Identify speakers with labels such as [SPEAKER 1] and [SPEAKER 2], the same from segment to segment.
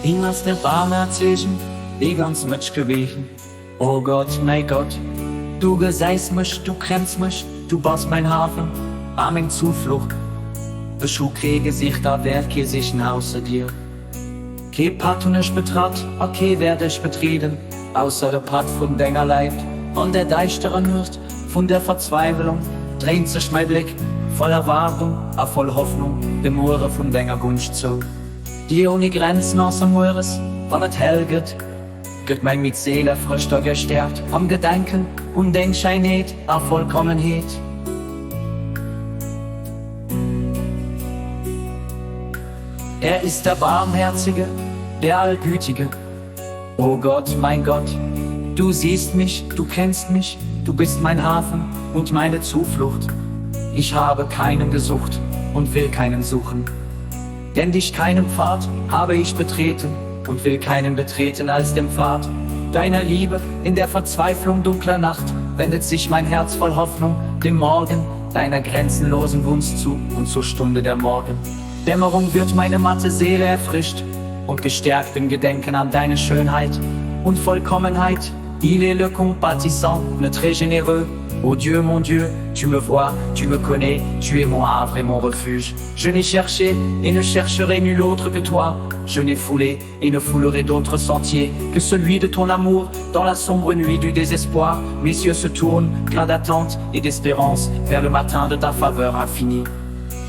[SPEAKER 1] Hien ass de Baarmhäerzegen, dee ganz mëtsch geweechen. O Gott, mäi Gott, du gesäis mech, du kenns mech, du bass mäin Hafen a meng Zuflucht. Ech hu kee gesicht a wäert kee sichen ausser dir. Kee Pad hunn ech betratt a kee wäert ech betrieden, ausser de Pad vun denger Leift. An der däischterer Nuecht vun der Verzweiwelung dréint sech mäi Bléck voll Erwaardung a voll Hoffnung dem Muere vun denger Gunscht zou. Déi ouni Grenzen ass a mueres, wann et hell gëtt, gëtt meng midd Seel erfrëscht a gestäerkt am Gedenken un deng Scheinheet a Vollkommenheet. Er ist der Barmherzige, der Allgütige. O Gott, mein Gott, du siehst mich, du kennst mich, du bist mein Hafen und meine Zuflucht. Ich habe keinen gesucht und will keinen suchen. Denn dich keinen Pfad habe ich betreten und will keinen betreten als dem Pfad deiner Liebe. In der Verzweiflung dunkler Nacht wendet sich mein Herz voll Hoffnung dem Morgen deiner grenzenlosen Gunst zu und zur Stunde der Morgen. Dämmerung wird meine matte Seele erfrischt und gestärkt im Gedenken an deine Schönheit und Vollkommenheit. Il est le compatissant, le très généreux. Ô Dieu, mon Dieu, tu me vois, tu me connais, tu es mon havre et mon refuge. Je n'ai cherché et ne chercherai nul autre que toi. Je n'ai foulé et ne foulerai d'autre sentier que celui de ton amour. Dans la sombre nuit du désespoir, mes yeux se tournent, pleins d'attente et d'espérance, vers le matin de ta faveur infinie.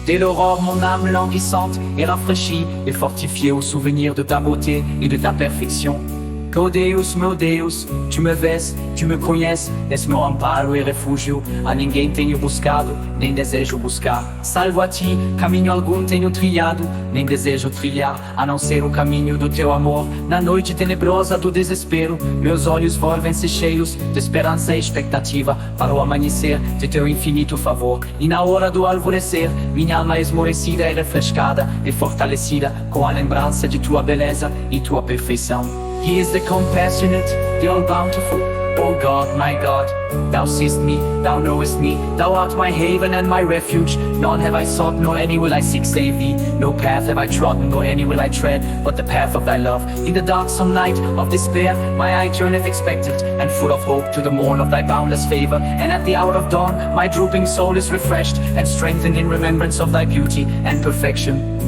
[SPEAKER 1] Dès l'aurore, mon âme languissante est rafraîchie et fortifiée au souvenir de ta beauté et de ta perfection. Ó Deus, meu Deus, tu me vês, tu me conheces, és meu amparo e refúgio, a ninguém tenho buscado, nem desejo buscar. Salvo a ti, caminho algum tenho trilhado, nem desejo trilhar, a não ser o caminho do teu amor. Na noite tenebrosa do desespero, meus olhos volvem-se cheios de esperança e expectativa para o amanhecer de teu infinito favor. E na hora do alvorecer, minha alma esmorecida é refrescada e fortalecida com a lembrança de tua beleza e tua perfeição. He is the compassionate, the all bountiful. O God, my God, thou seest me, thou knowest me, thou art my haven and my refuge. None have I sought, nor any will I seek save thee. No path have I trodden, nor any will I tread, but the path of thy love. In the darksome night of despair, my eye turneth expectant and full of hope to the morn of thy boundless favor. And at the hour of dawn, my drooping soul is refreshed and strengthened in remembrance of thy beauty and perfection.